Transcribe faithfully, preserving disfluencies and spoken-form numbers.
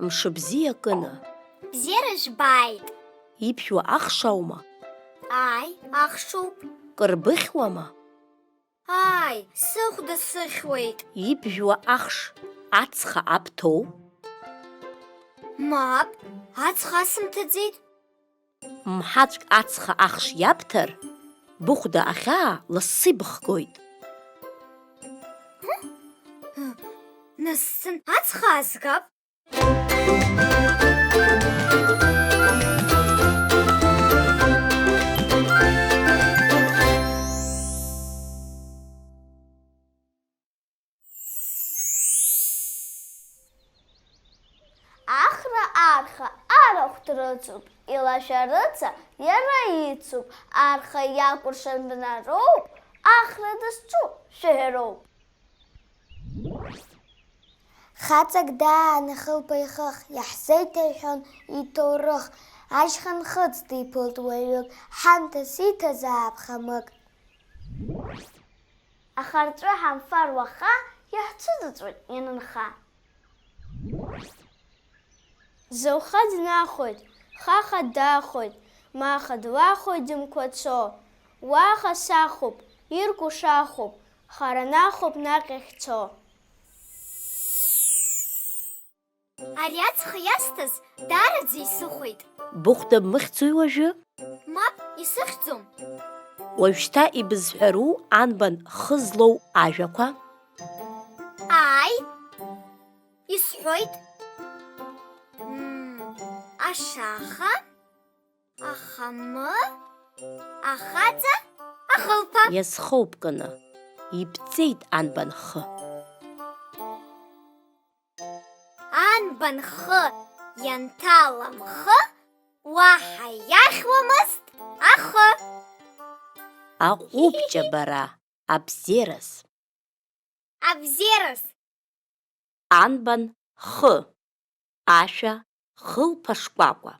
Мшыбзиа, Кына. Бзиара жәбааит! Ибжәуа ахш аума? Ааи, ахшоуп. Кыр быхьуама? Ааи, сыхәда сыхьуеит. Ибжәуа ахш ацха абҭоу? Мап, ацха асымҭаӡеит. Мҳаҵәк ацха ахш иабҭар, быхәда ахьаа лассы ибыхгоит. Нас ацха аазгап. Ахра арха арахә дрыцуп, илашәарыца иара ицуп, арха иакәыршан бнароуп, Ахра дызҿу шәаҳәароуп. Хаҵак даан ихылԥа ихых, иаҳзеиҭеиҳәон иҭоурых. Ашьха нхыҵ диԥылт уаҩык, ҳамҭас иҭазаап хамык. Аха рҵәы ҳамфар уаха, иаҳцәыҵыҵәоит ианынха. Зауха днахоит, хаха дахоит, маха длахоит дымқәацо. Уаха сахуп, ирку шахуп, хара нахуп наҟ иахьцо. Ари ацха иасҭаз даараӡа исыхәеит. Быхәда бмыхьӡои уажәы? Мап, исыхьӡом. Уажәшьҭа ибызҳәару анбан хы злоу ажәақәа? Ааи, исҳәоит. М, ашаха, ахамы, ахаҵа, ахылԥа. Иазхоуп, Кына, ибҵеит анбан хы. Анбан хы ианҭаламхы, уаҳа иахьуамызт ахы. Аҟәыбҷа бара, абзераз. Абзераз. Анбан хы, ашәа хылԥа шкәакәа.